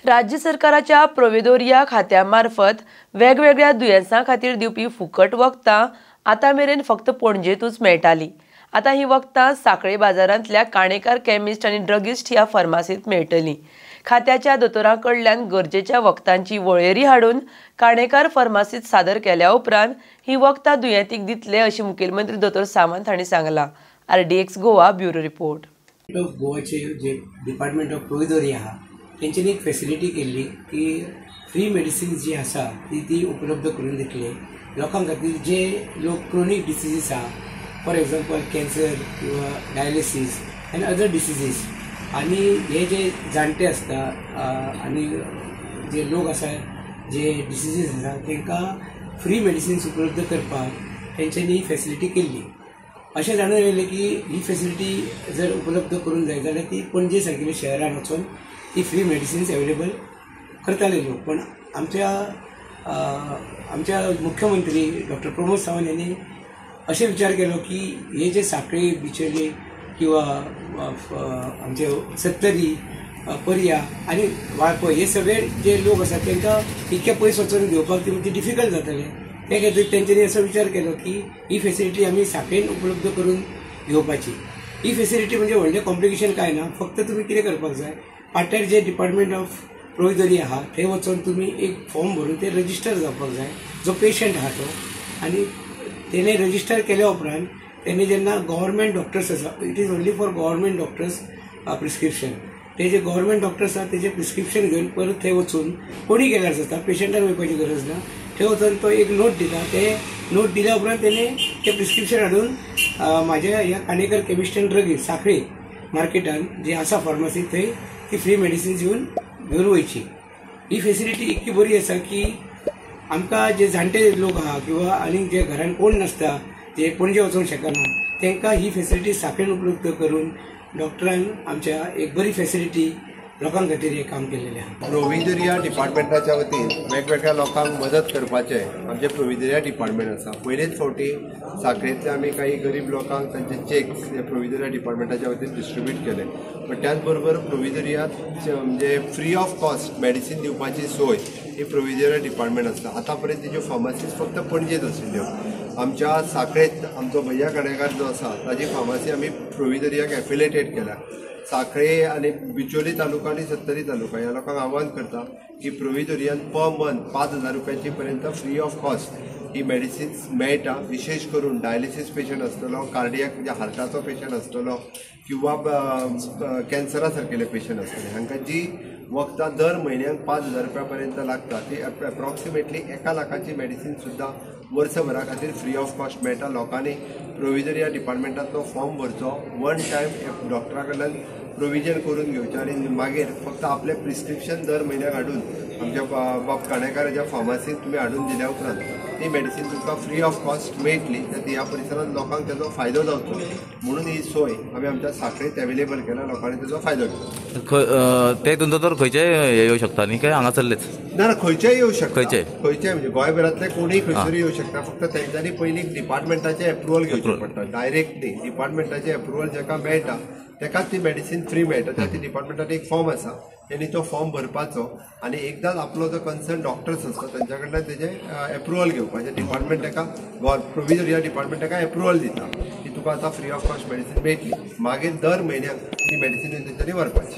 राज्य सरकाराच्या प्रोवेदोरिया खात्या मार्फत वेगवेगळ्या दुयेंसां खातीर दिवपी फुकट वखदां आतां मेरेन फक्त पणजेतूच मेळटाली. आतां ही वखदां सांखळे बाजारांतल्या काणेकार केमिस्ट आनी ड्रगिस्ट ह्या फार्मासींत मेळटली. खात्याच्या दोतोरां कडल्यान गरजेच्या वखदांची वळेरी हाडून काणेकार फार्मासींत सादर केल्या उपरांत ही वखदां दुयेंतीक दितले अशें मुखेलमंत्री दोतोर सावंत हांणी सांगलां. RDX Goa bureau report. गोवाचे J department of प्रोविदोरिया आहा तेंच्यांनी एक फेसिलिटी केल्ली की फ्री मेडिसिन्स जी आसा ती ती उपलब्ध करून दितले लोकां खातीर जे लोक क्रोनीक डिसिजीस आहा, फॉर एग्जाम्पल कॅन्सर किंवा डायलिसीस आनी अदर डिसिजीस, आनी हे जे जाणटे आसता आनी जे लोक आसा जे डिसिजीस आसा तांकां फ्री मेडिसिन्स उपलब्ध करपाक तेंच्यांनी ही फेसिलिटी केल्ली. अशें जाणून येयलें की ही फेसिलिटी जर उपलब्ध करूंक जाय जाल्यार ती पणजे सारकिल्या शहरान वचून ती फ्री मेडिसिन्स अवेलेबल करताले लोक. पण आमच्या आमच्या मुख्यमंत्री डॉक्टर प्रमोद सावंत यांनी अशें विचार केलो की हे जे सांखळी, बिचोले किंवा आमचे सत्तरी, पर्या आनी वाळपय हे सगळे जे लोक आसा तांकां इतके पयस वचून घेवपाक ती डिफिकल्ट जातलें. ते खातीर तेंच्यांनी असो विचार केलो की ही फेसिलिटी आमी सांखळेन उपलब्ध करून घेवपाची. ही फेसिलिटी म्हणजे व्हडलें कॉम्प्लिकेशन कांय ना, फक्त तुमी कितें करपाक जाय, पाट्यार जे डिपार्टमेंट ऑफ प्रोविदोरी आहा थंय वचून तुमी एक फॉर्म भरून ते रजिस्टर जावपाक जाय, जो पेशंट आहा तो, आनी तेणे रजिस्टर केल्या उपरांत तेणे जेन्ना गव्हर्मेंट डॉक्टर्स आसा, it is only for government doctors prescription, ते जे गव्हर्मेंट डॉक्टर्स आसा तेजे प्रिस्क्रिप्शन घेवन परत थंय वचून कोणी गेल्यार जाता, पेशंटान वयपाची गरज ना. थंय वचून तो एक नोट दिता, ते नोट दिल्या उपरांत तेणे ते प्रिस्क्रिप्शन हाडून म्हाज्या ह्या काणेकर केमिस्ट अँड ड्रगीस्ट सांखळी मार्केटान जी आसा फार्मासी थंय ती फ्री मेडिसिन्स येवन घेवन वयची. ही फेसिलिटी इतकी बरी आसा की आमकां जे जाणटे लोक आहा किंवा आनी जे घरान कोण नासता, जे पणजे वचूंक शकना, तांकां ही फेसिलिटी सांखळेन उपलब्ध करून डॉक्टरान आमच्या एक बरी फेसिलिटी लोकां खातीर हें काम केल्लें आहा. प्रोविदोरिया डिपार्टमेंटाच्या वतीन वेगवेगळ्या लोकांक मदत करपाचें आमचें प्रोविदोरिया डिपार्टमेंट आसा. पयलेच फावटी सांखळेंतले आमी काही गरीब लोकांक तांचे चॅक्स हे प्रोविदोरिया डिपार्टमेंटाच्या वतीन डिस्ट्रिब्यूट केले. पण त्याच बरोबर प्रोविदोरियांत म्हणजे फ्री ऑफ कॉस्ट मेडिसीन दिवपाची सोय ही प्रोविदोरिया डिपार्टमेंट आसता. आतां पर्यंत तेज्यो फार्मासीस फक्त पणजेंत आशिल्ल्यो. आमच्या सांखळेंत आमचो भैया काणेकार जो आसा ताजी फार्मासी आमी प्रोविदोरियाक एफिलेटेड केल्या. सांखळे आनी बिचोली तालुका आनी सत्तरी तालुका ह्या लोकांक आव्हान करता की प्रोविदोरियान पर मंथ 5,000 रुपयाची पर्यंत free of cost he medicines मेळटा. विशेष करून डायलिसीस पेशंट आसतलो, कार्डियाक म्हणजे हार्टाचो पेशंट आसतलो किंवा कॅन्सरा सारकेले पेशंट आसतले, हांकां जी वखदां दर म्हयन्याक 5,000 रुपया पर्यंत लागता ती एप्रॉक्सिमेटली 1 लाखाची मेडिसीन सुद्दां वर्सभरा खातीर फ्री ऑफ कॉस्ट मेळटा. लोकांनी प्रोविदोरिया डिपार्टमेंटांतलो फॉर्म भरचो, वन टायम डॉक्टरा कडल्यान प्रोविजन करून घेवचें आनी मागीर फक्त आपलें प्रिस्क्रिप्शन दर म्हयन्याक हाडून आमच्या बाब काणेकाराच्या फार्मासींत तुमी हाडून दिल्या उपरांत ती मेडिसीन तुमकां फ्री ऑफ कॉस्ट मेळटली. तर ह्या परिसरांत लोकांक तेजो फायदो जावचो म्हणून ही सोय आमी आमच्या सांखळेंत अवेलेबल केला, लोकांनी तेजो फायदो घेतलो. ते दोतोर खंयचेय येवं शकता न्ही काय हांगासरलेच? ना ना, खंयचेय येवं शकता, खंयचेय म्हणजे गोंयभरांतले कोणूय खंयसरूय येवं शकता. फक्त तेंच्यांनी पयलीं डिपार्टमेंटाचें एप्रुवल घेवचें पडटा. डायरेक्टली डिपार्टमेंटाचें एप्रुवल जाका मेळटा तेकाच ती मेडिसीन फ्री मेळटा. त्या डिपार्टमेंटात एक फॉर्म आसा, तेणी तो फॉर्म भरपाचो आनी एकदांच आपलो जो कन्सर्न डॉक्टर्स आसता तेंच्या कडल्यान तेजें एप्रुवल घेवपाचें. डिपार्टमेंट तेका, प्रोविदोरिया डिपार्टमेंट तेका एप्रुवल दिता की तुका आतां फ्री ऑफ कॉस्ट मेडिसीन मेळटली. मागीर दर म्हयन्याक ती मेडिसीन तेंच्यांनी व्हरपाची.